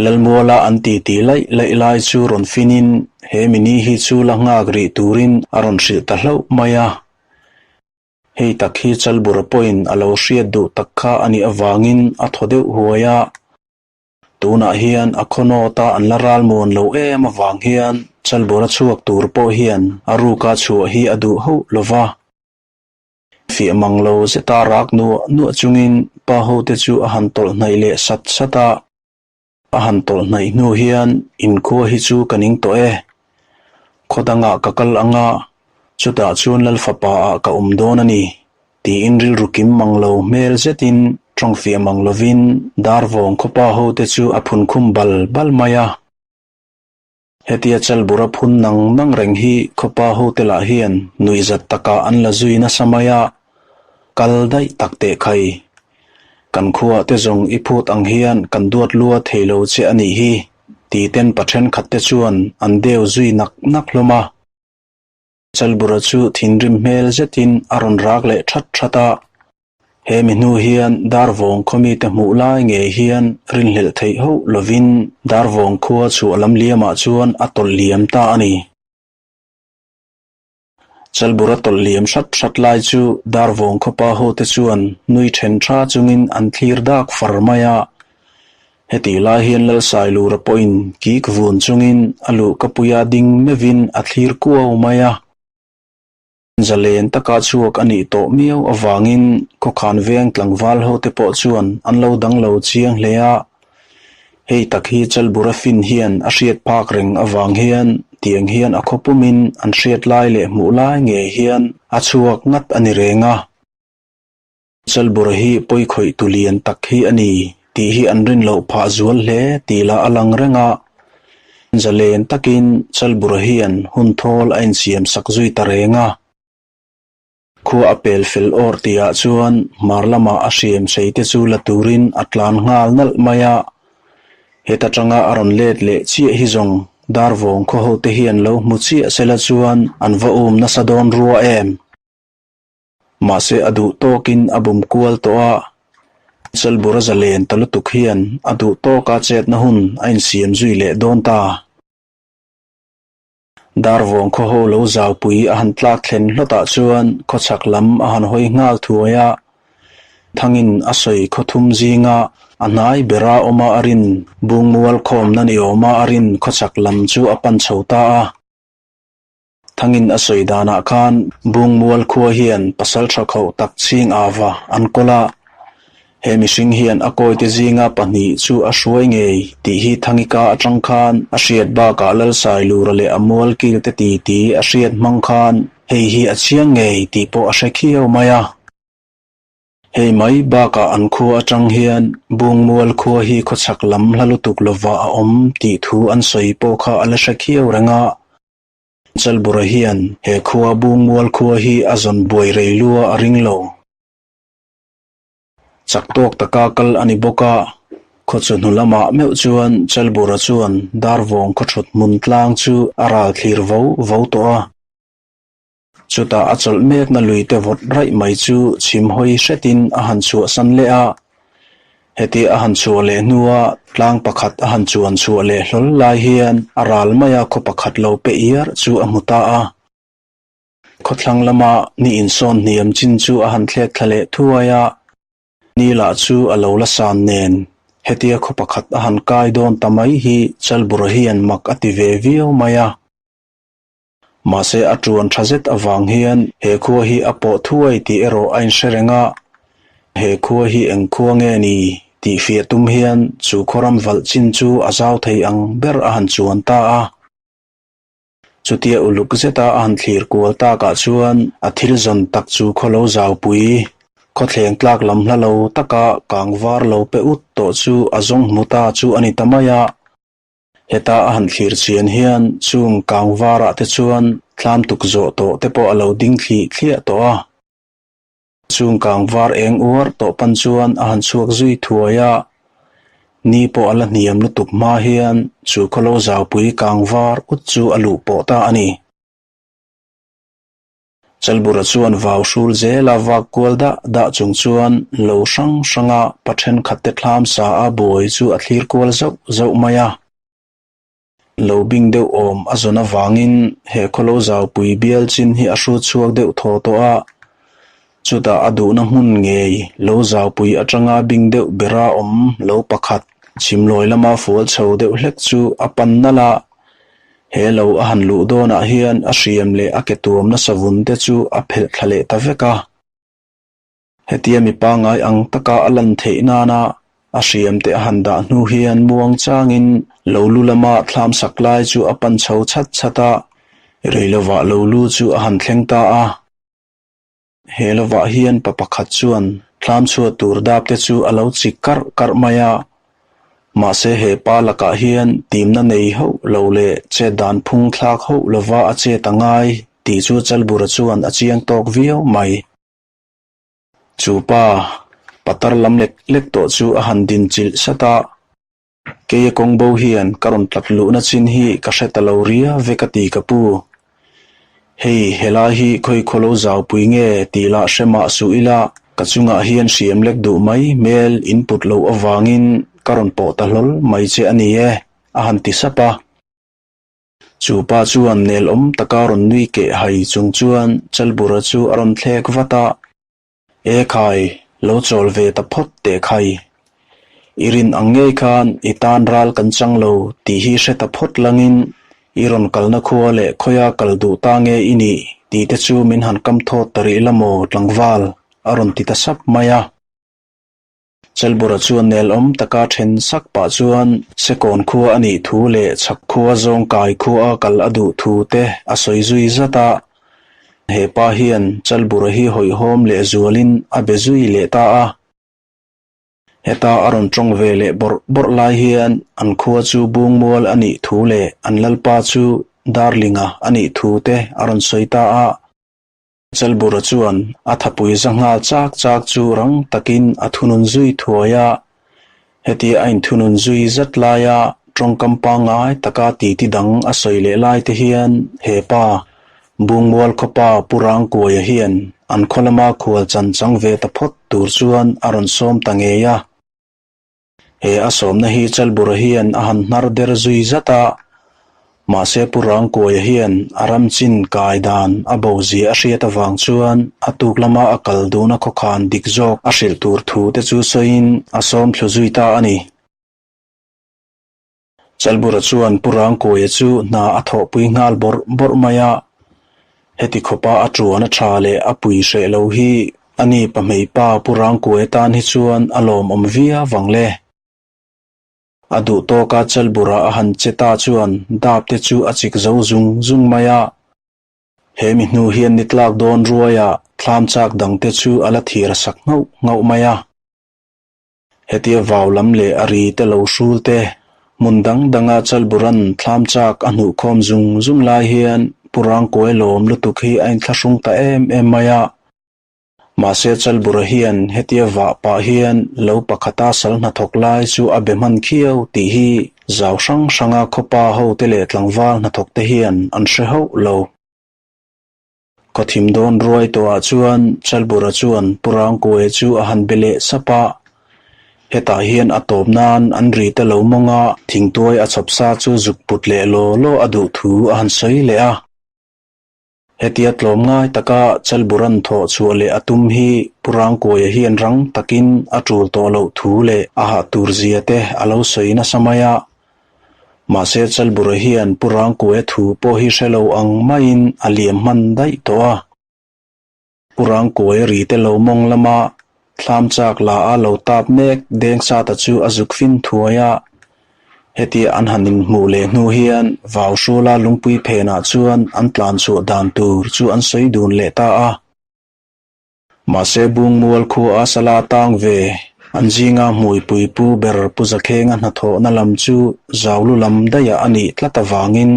Lalmuala an titi laih laih lai chu rawn finin he mini hi chu la nghak rih turin a rawn hrilh ta hlauh mai a. Hei tak hi Chalbura pawhin a lo hriat duh tak kha a nih avangin a thaw deuh huai a. Tunah hian a khaw nawta an la ral muan lo em avang hian Chalbura chhuak tur pawh hian a ruka chhuah hi a duh hauh lo va. Fiah mang lo zeta rak nuah nuah chungin pa hote chu a han tawlh hnaih leh sat sat a. A han tawlh hnaih hnu hian inkhua hi chu ka ning tawh e. Khaw dangah ka kal ang a, chutah chuan Lal fapa ah ka awm dawn a ni, tiin rilru kim mang lo hmel zetin tawng fiah mang lovin Darvawng khawpa hote chu a phun khum bal bal mai a. Hetia Chalbura phun nang nang reng hi khawpa hote lah hian nuihzat takah an la zui nasa mai a, kal daih tak teh khai. Kan khuaah te zawng i phut ang hian kan duat lua thei lo che a nih hi, ti ten pa thenkhat te chuan an deu zui nak nak hlawm a. Chalbura chu thinrim hmel zetin a rawn rak leh that that a. He mi hnu hian Darvawng khaw mite hmuh lai ngei hian rinhlelh theih hauh lovin Darvawng khua chhuah lam liamah chuan a tawlh liam ta a ni. Chalbura tawlh liam hrat hrat lai chu Darvawng khawpa hote chuan nui then tha chungin an thlir dak far mai a. Hetih lai hian Lalsailura pawhin kik vun chungin a luhkapuia ding meuhin a thlir kuau mai a. Zalen taka chhuak a nih tawh miau avangin khawkhan veng tlangval hote pawh chuan an lo dang lo chiang hle a. Hei tak hi Chalbura fin hian a hriat phak reng avang hian tiang hian a khaw pumin an hriat lai leh hmuh lai ngei hian a chhuak ngat a ni reng a. Chalbura hi pawi khawih tu lian tak hi a ni tih hi an rin loh phah zual hle tih lah a lang reng a. Zalen takin Chalbura hian hun thawl a insiam sak zui ta reng a. Khua a pel fel awr tihah chuan hmar lamah a hriam sei te chu la turin a tlan nghal nalh mai a. Heta tanga a rawn let leh chiah hi zawng Darvawng khaw hote hian lo hmu chiah sela chuan an va um nasa dawn rua em? Mahse a duh tawkin a bum kual tawh a, Chalbura zalen ta lutuk hian a duh tawka chetna hun a insiam zui leh dawn ta. Darvawng khaw ho lo zaupui a han tlak thlen hlawtah chuan khawchhak lam a han hawi nghal thuai a, Thangin a sawi khaw thum zinga a hnai bera awma a rin bungmual khawmna ni awma a rin khawchhak lam chu a pan chho ta a. Thangin a sawi danah khan bungmual khua hian pasal tha khauh tak chhing ava an kawl a. He mihring hian a kawite zinga pahnih chu a hruai ngei tih hi Thangika atang khan a hriat bakah Lalsailura leh a mualkilte titi a hriat hmang khan hei hi a chiang ngei tih pawh a hre khiau mai a. Hei mai bakah an khua atang hian Bungmual khua hi khawchhak lam hla lutuk lova a awm tih thu an sawi pawh kha a la hre khiau reng a. Chalbura hian he khua Bungmual khua hi a zawn buai rei lua a ring lo. Chak tawk taka kal a ni bawk a, khaw chu hnu lamah meuh chuan Chalbura chuan Darvawng khaw thut hmun tlang chu a ral thlir vo vo tawh a. Chutah a chawlh mekna lui te vawt raih mai chu chhim hawi hretin a han chhuahsan leh a. Heti a han chhuah leh hnua tlang pakhat a han chuan chhuah leh hlawl lai hian a ral maia khaw pakhat lo pe iar chu a hmu ta a. Khawthlang lama ni insawn hniam chin chu a han thlek thla leh thuai a, ni lah chu a lo la san nen hetia khaw pakhat a han kai dawn ta mai hi Chalbura hian mak a ti ve viau mai a. Mahse a tuan tha zet avang hian he khua hi a pawh thuai tih erawh a inhre reng a, he khua hi eng khua nge ni tih fiah tum hian chu khawram valh chin chu a zau thei ang ber a han chuan ta a. Chutia uluk zeta a han thlir kual takah chuan a thil zawn tak chu khaw lo zaupui, khawthleng tlak lam hla lo taka kang var lo pe ut tawh chu a zawng hmu ta chu a ni ta mai a. Heta a han thlir chian hian chung kang varah te chuan thlam tuk zawh tawh te pawh a lo ding thlih thliah tawh a. chung kang var eng uar tawh pan chuan a han chhuak zui thuai a, ni pawh a la hniam lutuk hma hian chu khawlo zaupui kang var ut chu a luh pawh ta a ni. Chalbura chuan vau hrul zela vak kual dah dah chung chuan lo hrang hranga pa thenkhatte thlam sa a buai chu a thlir kual zauh zauh mai a. Lo bing deuh awm a zawn avangin he khawlo zaupui bial chin hi a hrut chhuak deuh thaw tawh a, chutah a duhna hmun ngei lo zaupui atanga bing deuh bera awm lo pakhat chhimlawi lama fual chho deuh hlek chu a pan nalh a. He lo a han luh dawnah hian a hriam leh a ke tuam nasa vun te chu a phelh thla leh ta vek a. Hetia mi pangngai ang taka a lan theih nana a hriam te a han dah hnu hian muang changin lo lu lama thlam sak lai chu a pan chho chhat chhat a, rei lovah lo lu chu a han thleng ta a. He lovah hian pa pakhat chuan thlam chhuat tur dap te chu a lo chik karh karh mai a, mahse he pa lakah hian timna nei hauh lo leh chet dan phung thlak hauh lova a chet a ngai tih chu Chalbura chuan a chiang tawk viau mai. Chu pa, patar lam lek lek tawh chu a han din chilh sat a, Keia kawng bo hian ka rawn tlat luhna chin hi ka hre ta lo ria ve ka ti ka pu. Hei, helai hi khawi khaw lo zaupui nge tih lah hre mah suh ila, ka chungah hian hriam lek duh mai hmel in put loh avangin ka rawn pawh ta hlawl mai che a ni e, a han ti sap a. Chu pa chuan nelawm taka rawn nui keh hai chung chuan Chalbura chu a rawn thlek vat a, E khai, lo chawl ve ta phawt teh khai. I rin ang ngei khan i tan ral kan chang lo tih hi hre ta phawt langin i rawn kalna khua leh khawia kal duh ta nge i nih tih te chu min han kam thawt ta rih la maw tlangval a rawn ti ta sap mai a. Chalbura chuan nelawm taka then sak pah chuan Sekawn khua a nih thu leh chhak khua zawng kai khua a kal a duh thu te a sawi zui zat a. He pa hian Chalbura hi hawihhawm leh zualin a be zui leh ta a. Heta a rawn tawng ve leh bawrh bawrh lai hian an khua chu Bungmual a nih thu leh an lalpa chu Darlinga a nih thu te a rawn sawi ta a. Chalbura chuan a thapui za nghal chak chak chu rang takin a thunun zui thuai a, hetia a inthunun zui zat laia tawngkam pangngai taka titi dang a sawi leh lai te hian he pa, Bungmual khawpa Pu Rangkuaia hian an khaw lama khual chan chang ve ta phawt tur chuan a rawn sawm ta ngei a. He a sawmna hi Chalbura hian a han hnar der zui zat a, mahse Pu Rangkuaia hian a ram chin kai dan a bo zia a hriat avang chuan a tuk lama a kal duhna khawkhan dik zawk a hrilh tur thu te chu sawiin a sawm thlu zui ta a ni. Chalbura chuan Pu Rangkuaia chu hna a thawhpui nghal bawrh bawrh mai a, heti khawpa a tuan a tha leh a pui hreh lo hi a ni pahmei pa Pu Rangkuaia tan hi chuan a lawmawm viau vang le. A duh tawka Chalbura a han che ta chuan dap te chu a chik zo zung zung mai a, he mi hnu hian ni tlak dawn ruaiah thlam chak dangte chu a la thir sak nghauh nghauh mai a. Hetia vau lam leh a ri te lo hrul te, hmun dang danga Chalburan thlam chak a hnuh khawm zung zung lai hian Pu Rangkuai lawm lutuk hi a inthlahrung ta em em mai a. Mahse Chalbura hian hetia vah pah hian lo pakhata sal hnathawk lai chu a be hman khiau tih hi zau hrang hranga khawpa hote leh tlangval hnathawk te hian an hre hauh lo. Khawthim dawn ruai tawhah chuan Chalbura chuan Pu Rangkuaia chu a han be leh sap a, hetah hian a tawp nan an ri te lo mawng a, thingtuai a chhawp sa chu zuk put leh law law a duh thu a han sawi leh a. Hetia tlawm ngai taka Chalburan thawh chhuah leh a tum hi Pu Rangkuaia hian rang takin a tul tawh loh thu leh a hah tur zia te a lo sawi nasa mai a. Mahse Chalbura hian Pu Rangkuaia thu pawh hi hre lo ang maiin a liam hman daih tawh a. Pu Rangkuaia ri te lo mawng lama thlam chak la a lo tap mek deng sata chu a zuk fin thuai a. Hetia an han inhmuh leh hnu hian vau hrula lungpui phenah chuan an tlan chhuah dan tur chu an sawi dun leh ta a. Mahse Bungmual khua a sala tang ve, an zinga hmuipui pu ber Pu Zakhenga hnathawhna lam chu Zaulu lam daihah a nih tlat avangin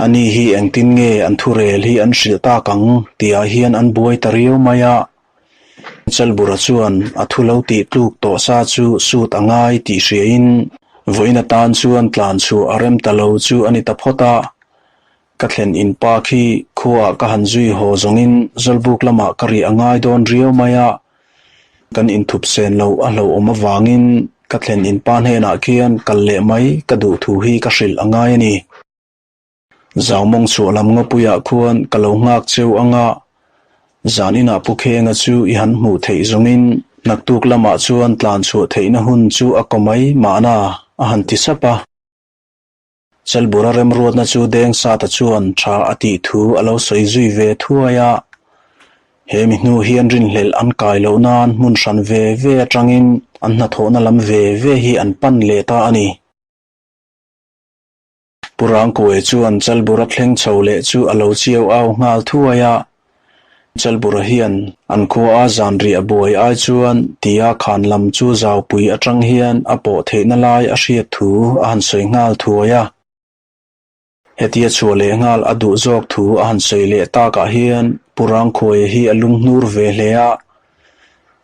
ani hi engtin nge an thurel hi an hrilh tak ang tihah hian an buai ta riau mai a. Chalbura chuan a thu lo tih tluk tawh sa chu sut a ngai tih hriain vawiin atan chuan tlan chhuah a rem ta lo chu a ni ta phawt a. Ka thlen in pa khi khuaah ka han zui haw zawngin Zawlbuk lamah ka riah a ngai dawn riau mai a, kan inthup sen loh a hlauhawm avangin ka thlen in pa hnenah khian kal leh mai ka duh thu hi ka hrilh a ngai a ni. Zaumawng chhuah lam ngawpuiah khuan ka lo nghak cheu anga zan inah Pu Khenga chu i han hmuh theih zawngin naktuk lamah chuan tlan chhuah theihna hun chu a kaw mai mahna a han ti sap a. Chelbura remruatna chu Dengsata chuan tha a tih thu a lo sawi zui ve thuai a. He mi hnu hian rinhlelh an kai loh nan hmun hran ve ve atangin an hnathawhna lam ve ve hi an pan leh ta a ni. Pu Rangkuai chuan Chalbura thleng chho leh chu a lo chiau au nghal thuai a. Chalbura hian an khua a zanriah buai ai chuan tia khan lam chu zaupui atang hian a pawh theihna lai a hriat thu a han sawi nghal thuai a. Hetia chhuah leh nghal a duh zawk thu a han sawi leh takah hian Pu Rangkhuaia hi a lunghnur ve hle a.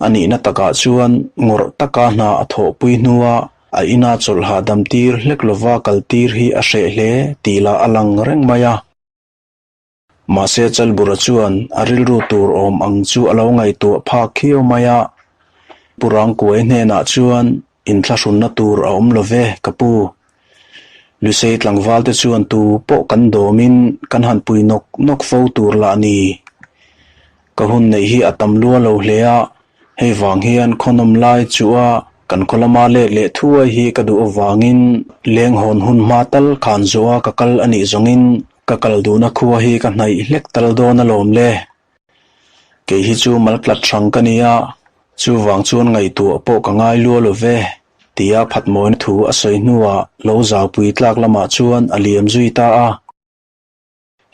A nihna takah chuan ngawrh taka hna a thawhpui hnua a ina chawlh hahdam tir hlek lova kal tir hi a hreh hle tih lah a lang reng mai a. Mahse Chalbura chuan a rilru tur awm ang chu a lo ngaihtuah phak khiau mai a. Pu Rangkuai hnenah chuan inthlahrunna tur a awm lo ve, ka pu. Lusei tlangval te chuan tu pawh kan dawmin kan han pui nawk nawk fo tur lah ni. Ka hun neih hi a tam lua lo hle a, hei vang hian khawnawm lai chu a kan khaw lama let leh thuai hi ka duh avangin leng hawn hun hma tal khan zawh a ka kal a nih zawngin ka kal duhna khua hi ka hnaih hlek tal dawn alawm le. Kei hi chu maltlat hrang ka nia, chuvang chuan ngaihtuah pawh ka ngai lua lo ve, tia phatmawina thu a sawi hnuah lo zaupui tlak lamah chuan a liam zui ta a.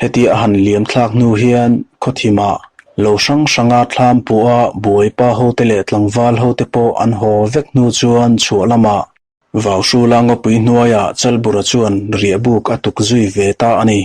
Hetia a han liam thlak hnu hian khawthimah lo hrang hranga thlam puha buaipa hote leh tlangval hote pawh an haw vek hnu chuan chhuah lamah Vauhrula ngawpui hnuaiah Chalbura chuan riahbuk a tuk zui ve ta a ni.